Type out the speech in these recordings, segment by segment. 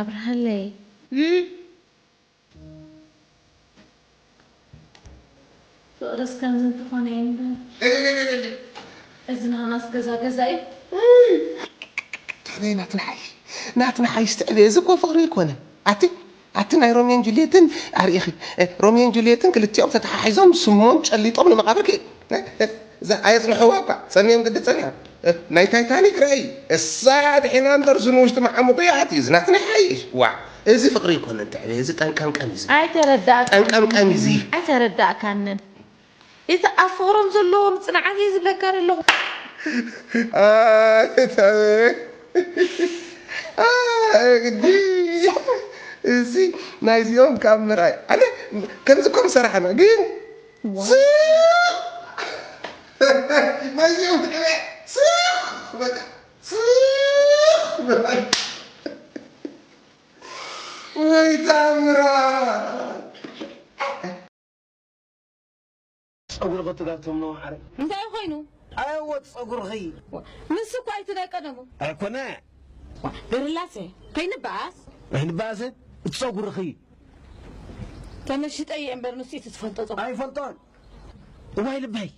ኣብርሃለይ። እም? ፍቕርስ ከምዚ እንተኾነ እየ እምበር፣ እዚ ናህናስ ገዛ ገዛ እዩ። ትዕበየ ናትና ሓይሽ፣ ናትና ሓይሽ ትዕበየ። እዚ እኮ ፍቕሪ ኣይኮነን። ኣቲ፣ ኣቲ ናይ ሮሚዮን ጁልየትን ኣርእኺ። እ፣ ሮሚዮን ጁልየትን ክልቲኦም ተተሓሒዞም ስሞም ጨሊጦም ንመቓብር ከ-፣ እ፣ እ፣ እዛ ኣየጽንሕዋ እኳ፣ ጸሚኦም ግዲ ጸኒሖም። እ፣ ናይ ታይታኒክ ራእይ፣ እሳ ድሒና እምበር፣ እዚ ንውሽጢ መዓሙቕ እያ ኣትዩ፣ እዚ ናትና ሓይሽ። ዋዕ፣ እዚ ፍቕሪ ኣይኮነን ትዕበየ፣ እዚ ጠንቀምቀም እዩ እዚ። ኣይተረዳእካንን። ጠንቀምቀም እዩ እዚ። ኣይተረዳእካንን። እቲ ኣብ ፍቕሮም ዘለዎም ጽንዓት እየ ዝብለካ ዘለኹ። ኣይ፣ ተበየ። ኣይ፣ ግዲ። እዚ ናይዚኦም ካብ ምርኣይ። ኣነ ከምዚ ኮም ሰራሕና፣ ግን ዋ። ስቕ! ናይዚኦም ትዕበ፣ ስቕ! በቃ፣ ስቕ! ወይ ታምራት! ጸጉሪ ክትጋብቶም ነው ማዕረ። እንታይ ኮይኑ? ኣየወ ጸጉርኺ። ንሱ እኮ ኣይቱ ናይ ቀደሙ። ኣይኮነ። ገርላሰ፣ ከይንበኣስ? ኣይንበኣስን። እቲ ጸጉርኺ። ተመሽጠ እየ እምበር ንሱ እቲ ትፈልጦ ጸጉሪ። ኣይፈልጦን። እዋይ ልበይ።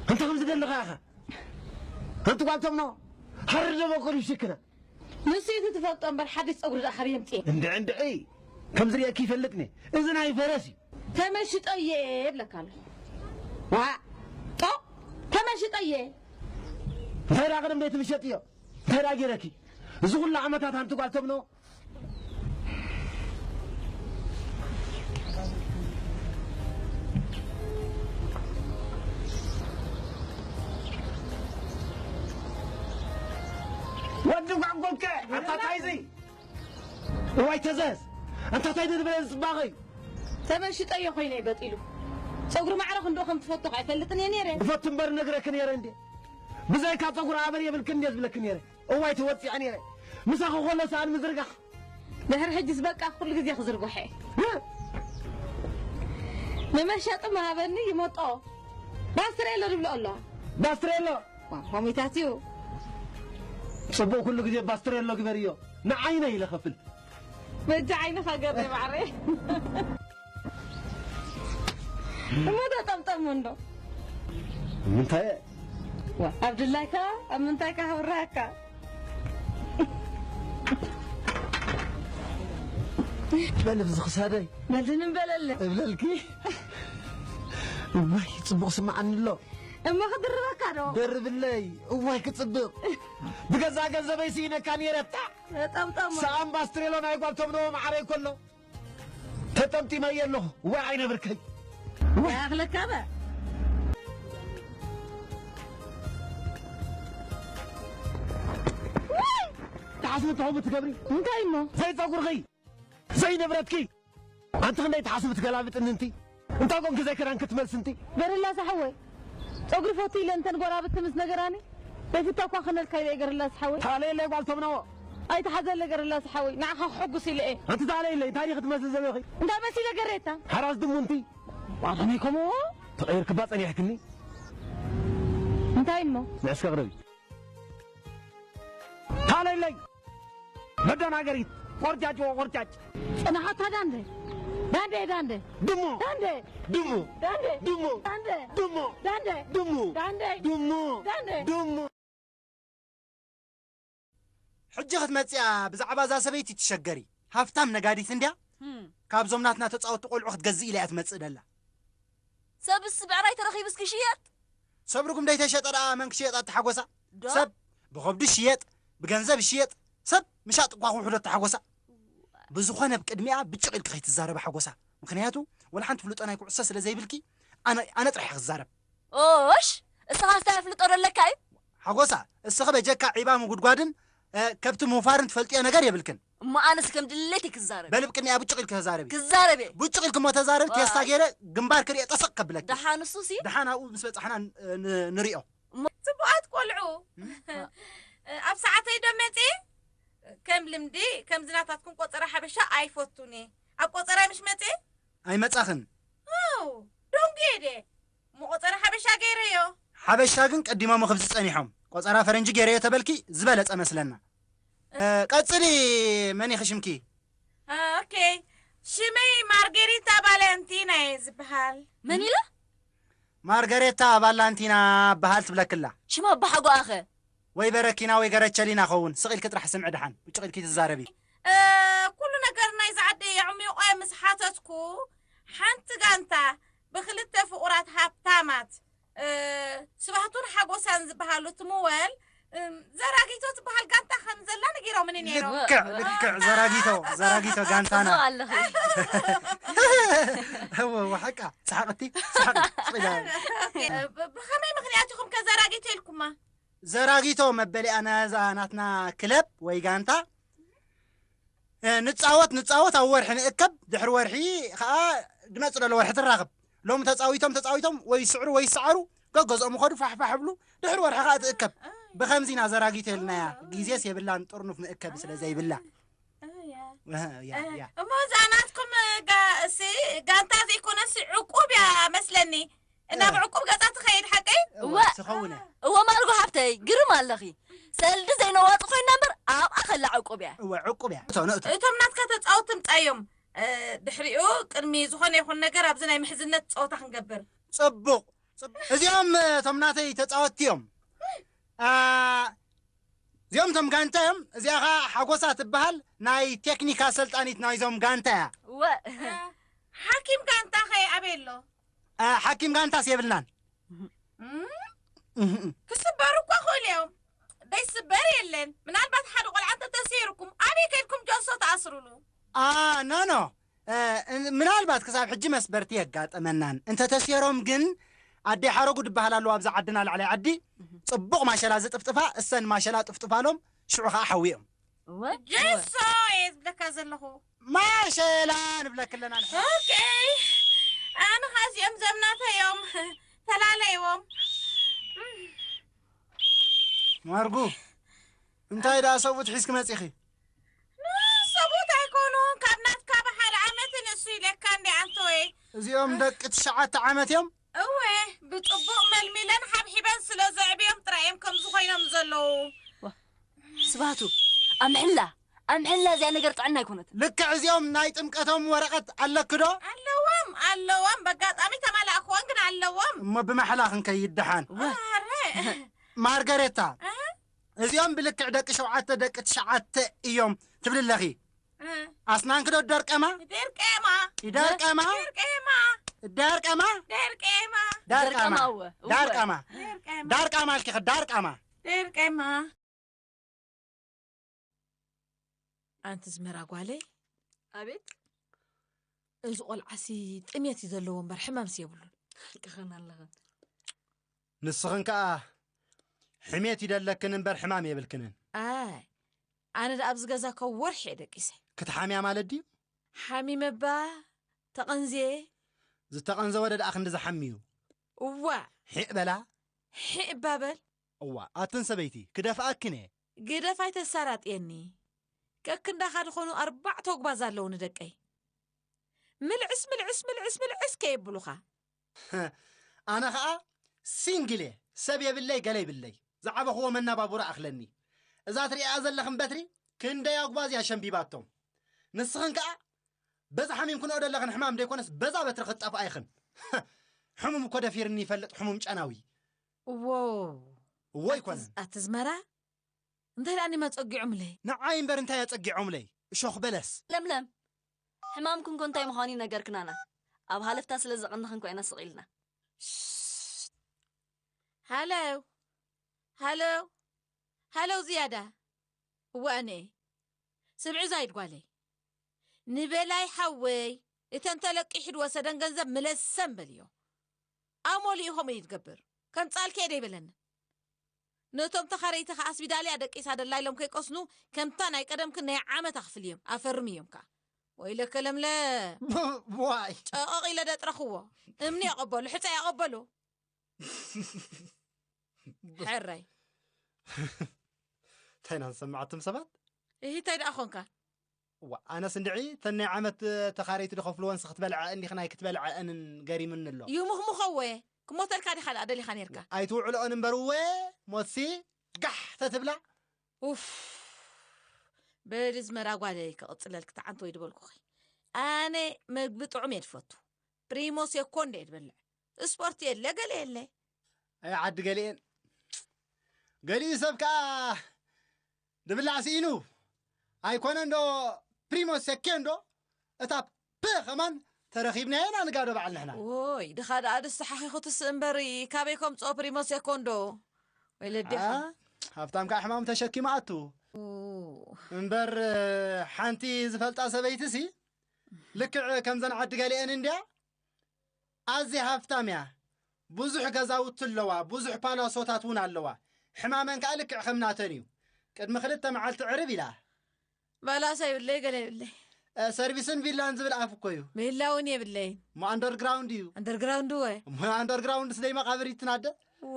እንተ ከም ዝደለኻ ኢኻ። ኣንቲ ጓል ተምኖ፣ ሃሪ ደሞ ኮሪሽክና። ንሱ እዩ ትፈልጦ እምበር ሓድሽ ጸጉሪ ደኣ ካበይ የምጽእ? እንድዒ፣ እንድዒ። ከም ዝርእየኪ ይፈልጥኒ። እዚ ናይ ፈረስ እዩ። ተመሽጠ እየ እብለካ ኣለኹ። ዋ፣ ጦ፣ ተመሽጠ እየ። እንታይ ደኣ ቅድም ደይ ትምሸጥዮ? እንታይ ደኣ ገይረኪ? እዚ ኩሉ ዓመታት ኣንቲ ጓል ተምኖ፣ ወዲ ጓንጎልከ፣ ኣታ ታይ እዚ? እዋይ ተዘዝ፣ ኣንታ ታይ ድበለ ዝጽባቐ እዩ? ተመሽጠዮ ኮይነ እዩ በጢሉ። ጸጉሪ ማዕረ ክንዶ ከም ትፈቶ ኣይፈልጥን እየ ነይረ። እፈቱ እምበር ነግረኪ ነይረ እንዴ? ብዘይካ ጸጉሪ ኣበር የብልክን እንዴ ዝብለኪ ነይረ? እዋይ ተወጺዐ ነይረ። ምሳኺ ኮሎ ሰኣን ምዝርጋሕ። ድሕሪ ሕጂስ በቃ ኩሉ ግዜ ክዝርግሖ እየ። እ? ንመሸጢ ምሃበኒ ይመጦ። ባስትሬሎ ዝብሎ ኣሎ። ባስትሬሎ? ዋ፣ ሆሚታት እዩ። ጽቡቕ ኩሉ ግዜ ባስትሬሎ ግበርዮ። ንዓይነ ኢለ ከፍል። በጃ ዓይንኻ ገርኒ ማዕረ። እሞ ተጠምጠሙ እንዶ። ምንታይ? ዋ፣ ኣብ ድላይካ፣ ኣብ ምንታይካ ክብርሃካ? በል ብዚ ክሳደይ። በል ድንም በለለ። እብለልኪ። እዋይ፣ ጽቡቕ ስምዓኒ ኣሎ። እሞ ክድርበካ ዶ? ደርብለይ። እዋይ፣ ክጽብቕ። ብገዛ ገንዘበይ ስኢነካ ነይረ፣ እታ። ተጠምጠሙ። ሰኣን ባስትሬሎ ናይ ጓል ተምኖ ማዕረይ ከሎ። ተጠምጢመ እየ ኣለኹ። ወይ ዓይነ ብርከይ። ወይ። ያኽለካ በ። ትሓስቢ ትኸውን ትገብሪ። እንታይ እሞ? ዘይጸጉርኺ፣ ዘይንብረትኪ። ኣንቲ ክንደይ ትሓስቢ ትገላብጥኒ እንቲ? እንታይ ኮንኪ ዘይክዳን ክትመልሲ እንቲ? ገርላስ ሓወይ፣ ጸጉሪ ፈቱ ኢለ እንተን ጎራብቲ ምስ ነገራኒ፣ ዘይፍታ እኳ ክነልካ ኢለ ገርላስ ሓወይ። ታለየለይ ጓል ተምነዎ። ኣይትሓዘለ ገርላስ ሓወይ፣ ንዓኻ ክሕጉስ ኢለ እየ። ኣንቲ ታለየለይ፣ እንታይ ዲኺ ትመስሊ ዘለኺ? እንታይ መሲለ ገሬታ? ሓራስ ድሙ እንቲ? ዋላ ናይ ከምኡ? ተቐይርክባ ጸኒሕክኒ። እንታይ እሞ? ንዕስከ ቅረቢ። ታለይለይ መደናገሪት ቆርጫጭ ወቆርጫጭ። ጽናሓታ ዳንደ ዳንደ ዳንደ ድሙ ዳንደ ድሙ ዳንደ ድሙ ዳንደ ድሙ ዳንደ ድሙ ዳንደ ድሙ ድሙ ዳንደ ድሙ። ሕጂ ክትመጽያ ብዛዕባ እዛ ሰበይቲ ትሸገሪ። ሃፍታም ነጋዲት እንድያ። ህም። ካብዞም ናትና ተጻወትቲ ቆልዑ ክትገዝእ ኢላ እያ ትመጽእ ደላ። ሰብስ ብዕራይ ተረኺቡስ ክሽየጥ? ሰብ ርጉም ደይተሸጠ ደኣ መን ክሽየጥ ኣተሓጎሳ? ዶ? ሰብ ብኸብዱ ሽየጥ፣ ብገንዘብ ሽየጥ፣ ሰብ ምሻጥ እኳ ክውሕዶ ኣተሓጎሳ። ብዝኾነ ኣብ ቅድሚኣ ብጭቕ ኢልኪ ከይትዛረቢ ሓጎሳ። ምኽንያቱ ወላ ሓንቲ ፍልጦ ናይ ኩዕሶ ስለ ዘይብልኪ ኣነ፣ ኣነ ጥራሕ እየ ክዛረብ። ኦሽ፣ እስኻ እንታይ ኣፍልጦ ዶ ኣለካ እዩ? ሓጎሳ፣ እስኺ በጀካ ዒባ ምጉድጓድን፣ እ፣ ከብቲ ምውፋርን ትፈልጥዮ ነገር የብልክን። እሞ ኣነስ ከም ድሌት ክዛረብ። በል ብቅድሚኣ ብጭቕ ኢልኪ ተዛረቢ። ክዛረብ እየ። ብጭቕ ኢልኪ እሞ ተዛረቢ፣ ዋ። ቴስታ ገይረ ግንባር ክሪኦ ጠሰቕ ከብለኪ። ደሓን እሱ ሲ? ደሓን ኣብኡ ምስ በጻሕና ን-፣ ን-፣ ንሪኦ። እሞ ጽቡቓት ቆልዑ። እም? ኣብ ሰዓተይ ዶ መጺ? ከም ልምዲ፣ ከምዚ ናታትኩም ቆጸራ ሓበሻ ኣይፈቱን እየ። ኣብ ቆጸራይ ምሽ መጺ? ኣይመጻኽን። ኣው፣ ደንጉየ ድየ? እሞ ቆጸራ ሓበሻ ገይረዮ። ሓበሻ ግን ቀዲሞም ክብዚ ጸኒሖም። ቆጸራ ፈረንጂ ገይረዮ ተበልኪ ዝበለጸ መስለና። እ፣ ቀጽሊ፣ መን ኢኺ ሽምኪ? ኦኬ፣ ሽመይ ማርጌሪታ ቫለንቲና እየ ዝበሃል። መን ኢላ? ማርገሬታ ቫላንቲና በሃል ትብለክላ። ሽማ ኣባሓጎኣኸ? ወይ በረኪና ወይ ገረቸሊና ኸውን። ስቕ ኢልኪ ጥራሕ ስምዒ ደሓን። ውጭቕ ኢልኪ ትዛረቢ። እ፣ ኩሉ ነገር ናይዛ ዓዲ ኣዕሚቑ ምስ ሓተትኩ፣ ሓንቲ ጋንታ ብኽልተ ፍቑራት ሃብታማት፣ እ፣ ስባህቱን ሓጎሳን ዝበሃሉ ትምወል፣ እም፣ ዘራጊቶ ትበሃል ጋንታ ከም ዘላ ነጊሮምኒ ነይሮም። ልክዕ፣ ልክዕ፣ ዘራጊቶ፣ ዘራጊቶ ጋንታና። ጽቡቕ ኣለኺ። እወ፣ እወ፣ ሓቃ። ሰሓቕቲ፣ ሰሓቕ፣ ስቕ ኢላ። ኦኬ፣ ብ-፣ ብኸመይ ምኽንያት ኢኹም ከ ዘራጊቶ ኢልኩማ? ዘራጊቶ መበሊኣ ነዛ ናትና ክለብ ወይ ጋንታ፣ እ፣ ንጻወት፣ ንጻወት፣ ኣብ ወርሒ ንእከብ፣ ድሕሪ ወርሒ ኸኣ ድመጽእ ዘሎ ወርሒ ትራኸብ። ሎሚ ተጻዊቶም፣ ተጻዊቶም፣ ወይ ይስዕሩ ወይ ይሰዓሩ፣ ገገዝኦም ይኸዱ፣ ፋሕ ፋሕ ይብሉ፣ ድሕሪ ወርሒ ኸኣ ትእከብ። ብኸምዚ ኢና ዘራጊቶ ኢልናያ። ግዜስ የብላን፣ ጥርኑፍ ንእከብ ስለ ዘይብላ። እያ። እህ፣ እያ፣ እያ። እሞ እዛ ናትኩም ጋ-፣ እሲ ጋንታ ዘይኮነሲ ዕቁብ እያ መስለኒ። ናብ ዕቁብ ገጻ ትኸይድ ሓቀይ? እወ፣ እወ። ትኸውን እያ። እወ ማርጎ ሓብተይ፣ ግርም ኣለኺ። ሰልዲ ዘይነዋጽ ኮይና እምበር ኣብኣ ከላ ዕቁብ እያ። እወ፣ ዕቁብ እያ። እቶ፣ ንእቶ። እቶም ናትካ ተጻወትቲ ምጻዮም። እ፣ ድሕሪኡ ቅድሚ ዝኾነ ይኹን ነገር ኣብዚ ናይ ምሕዝነት ጸወታ ክንገብር። ጽቡቕ። ጽቡቕ። እዚኦም፣ እ፣ እቶም ናተይ ተጻወትቲ እዮም። ኣ፣ እዚኦም እቶም ጋንታ እዮም። እዚኣ ኸኣ ሓጎሳ ትበሃል ናይ ቴክኒክ ኣሰልጣኒት ናይዞም ጋንታ እያ። እወ። እ፣ ሓኪም ጋንታ ኸ ኣበይ ኣሎ? እ፣ ሓኪም ጋንታስ የብልናን። እም፣ እህ፣ እህ። ክስበሩ እኮ ክእሉ እዮም። ደይስበር የለን። ምናልባት ሓደ ቆልዓ እንተተሰይርኩም ኣበይ ከድኩም ጆሶ ትኣስሩሉ? ኣ፣ ኖ፣ ኖ። እ፣ ምናልባት ክሳብ ሕጂ መስበርቲ የጋጠመናን። እንተተሰይሮም ግን ኣደይ ሓረጉ ድበሃል ኣለዋ ኣብዛ ዓድና ላዕላይ ዓዲ። ጽቡቕ ማሸላ ዝጥፍጥፋ፣ እሰን ማሸላ ጥፍጥፋሎም፣ ሽዑ ኸኣ ሓውዮም። እወ፣ እወ። ጀሶ እየ ዝብለካ ዘለኹ። ማሸላ ንብለኪ ኣለና ንሕና። ኦኬ። ኣነ ኸኣ እዚኦም ዘምናተይ እዮም። ተላለይዎም። ማርጉ፣ እንታይ ደኣ ሰብኡት ሒዝኪ መጺኺ? ንሰብኡት ኣይኮኑን፣ ካብ ናትካ ብሓደ ዓመት ንእሱ ኢለካ እንዲ ኣንቶይ። እዚኦም ደቂ ትሽዓተ ዓመት እዮም? እወ፣ ብጽቡቕ መልሚለን ሓብሒበን ስለ ዘዕብዮም ጥራይ እዮም ከምዚ ኮይኖም ዘለዉ። ስባቱ፣ ኣምሕላ፣ ኣምሕላ እዚኣ ነገር ጥዕና ኣይኮነትን። ልክዕ እዚኦም ናይ ጥምቀቶም ወረቐት ኣለኪ ዶ? ኣለዎም፣ ኣለዎም። በጋጣሚ ተማላእክዎን ግን ኣለዎም። እሞ ብማሕላ ክንከይድ ደሓን። እወ። ኣረ። ማርገሬታ፣ ኣሃ። እዚኦም ብልክዕ ደቂ ሸውዓተ ደቂ ትሽዓተ እዮም ትብሊ ኣለኺ። እ። ኣስናንኪ ዶ ደርቀማ? ደርቀማ። ይደርቀማ? ደርቀማ። ደርቀማ? ደርቀማ። ደርቀማ። ደርቀማ፣ እወ፣ እወ። ዳርቃማ። ደርቀማ። ዳርቃማ ኣልኪ ኸ ዳርቃማ። ደርቀማ። ኣንቲ ዝመራ ጓለይ። ኣቤት። እዚ ቆልዓሲ ጥሜት እዩ ዘለዎ እምበር ሕማምሲ የብሉን። ክኸን ኣለኸ። ንስኽን ከኣ ሕሜት ይደለክን እምበር ሕማም የብልክንን። ኣይ፣ ኣነ ደኣ ኣብዚ ገዛ ካብ ወርሒ እየ ደቂሰ። ክትሓምያ ማለት ድዩ? ሓሚመ እባ ተቐንዝየ። ዝተቐንዘወ ዶ ደኣ ክንዲ ዝሓሚ እዩ? እዋ። ሒቕ በላ። ሒቕ እባ በል። እዋ፣ ኣትን ሰበይቲ፣ ክደፍኣክን እየ። ግደፍ ኣይተሳራጥየኒ። ከክንዳኻ ዝኾኑ ኣርባዕተ ወግባዝ ኣለዉ ንደቀይ። ምልዕስ ምልዕስ ምልዕስ ምልዕስ ከየብሉኻ። ኣነ ኸኣ ሲንግል እየ፣ ሰብ የብለይ፣ ገለ ይብለይ። ዝዓበኽዎ መናባቡራ ኣኽለኒ። እዛ ትሪእያ ዘለኽን በትሪ ክንደይ ኣጉባዝ እያ ሸምቢባቶም። ንስኽን ከኣ በዚ ሓሚምክንኦ ዘለኽን ሕማም ደይኮነስ በዛ በትሪ ክትጠፍኣ ኢኽን። ሕሙም እኮ ደፊርኒ ይፈልጥ፣ ሕሙም ጨናዊ። እዎ። እዎ ኣይኮነን። ኣቲ ዝመራ እንታይ ደኣ ኒማ ጸጊዖምለይ? ንዓይ እምበር እንታይ ኣጸጊዖምለይ? እሾኽ በለስ። ለምለም፣ ሕማምክን ኮ እንታይ ምዃኑ ይነገርክናና። ኣብ ሃለፍታ ስለ ዘቐንኽን ኮ ኢና ስቕ ኢልና። ሃለው፣ ሃለው፣ ሃለው ዝያዳ። እወ ኣነ። ስምዒ ዛይድ ጓለይ። ንበላይ ሓወይ፣ እተን ተለቂሑ ዝወሰደን ገንዘብ ምለሰን በልዮ። ኣሞሊኡ ከምኡ እዩ ዝገብር። ከምጻልኪ እየ ደይበለኒ። ነቶም ተኻረይቲ ኸኣ ኣስቢዳልያ ደቂሳ ደላ ኢሎም ከይቀስኑ ከምታ ናይ ቀደምክን ናይ ዓመት ኣኽፍልዮም ኣፈርምዮም ከኣ። ወይለከ ለምለ። ዋይ። ጨቐቕ ኢለ ደጥረኽዎ። እምኒ የቐበሉ፣ ሕጻ የቐበሉ። ሕራይ። እንታይ ኢና ንሰምዓትም ሰባት? እሂ እንታይ ደኣ ኾንካ? ዋ፣ ኣነስ እንድዒ ተን ናይ ዓመት ተኻረይቲ ድኸፍልወን ስኽትበልዐ እንዲኽናይ ክትበልዐ እንን ገሪምኒ ኣሎ። ይሙኽሙኸወ ክሞተልካ ዲኻ ደኣ ደሊኻ ኔርካ? ኣይትውዕልኦን እምበር እወ ሞትሲ ጋሕ ተትብላ። ኡፍ። በሊ ዝመራ ጓለይ፣ ክቕጽለልክ ተዓንተ ወይ ድበልኩኺ። ኣነ መግቢ ጥዑም እየ ድፈቱ። ፕሪሞ ሴኮንዶ እየ ድበልዕ። ስፖርት የለ፣ ገለ የለ። ኣይ ዓዲ ገሊኤን። ገሊኡ ሰብ ከኣ ድብላዕ ስኢኑ። ኣይኮነ እንዶ ፕሪሞ ሴኮንዶ፣ እታ ፕ ከማን ተረኺብናዮ ኢና ንጋዶ በዓል ንሕና። ኦይ፣ ድኻ ደኣ ድስ ሓኺኹ ትስእ እምበር፣ ካበይ ከምጽኦ ፕሪሞ ሴኮንዶ? ወለዴኻ። ኣ፣ ሃብታም ከኣ ሕማም ተሸኪሙ ኣቱ። ኡ። እምበር፣ ሓንቲ ዝፈልጣ ሰበይትሲ፣ ልክዕ ከምዘን ዓዲ ገሊኤን እንድያ፣ ኣዝያ ሃብታም እያ። ብዙሕ ገዛውቲ ኣለዋ፣ ብዙሕ ፓላሶታት እውን ኣለዋ። ሕማመን ከኣ ልክዕ ከም ናተን እዩ። ቅድሚ ክልተ መዓልቲ ዕርብ ኢላ። ባላሳ ይብለይ፣ ገለ ይብለይ። እ፣ ሰርቪስን ቪላን ዝብል ኣፍ እኮ እዩ። ቪላ እውን የብለይን። እሞ ኣንደርግራውንድ እዩ። ኣንደርግራውንድ ወ? እሞ ኣንደርግራውንድ ስደይ መቓብር ይትናደ? ዎ።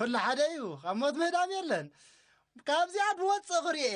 ሁሉ ሓደ እዩ። ካብ ሞት ምህዳም የለን። ካብዚኣ ብወፅእ ክርእየ።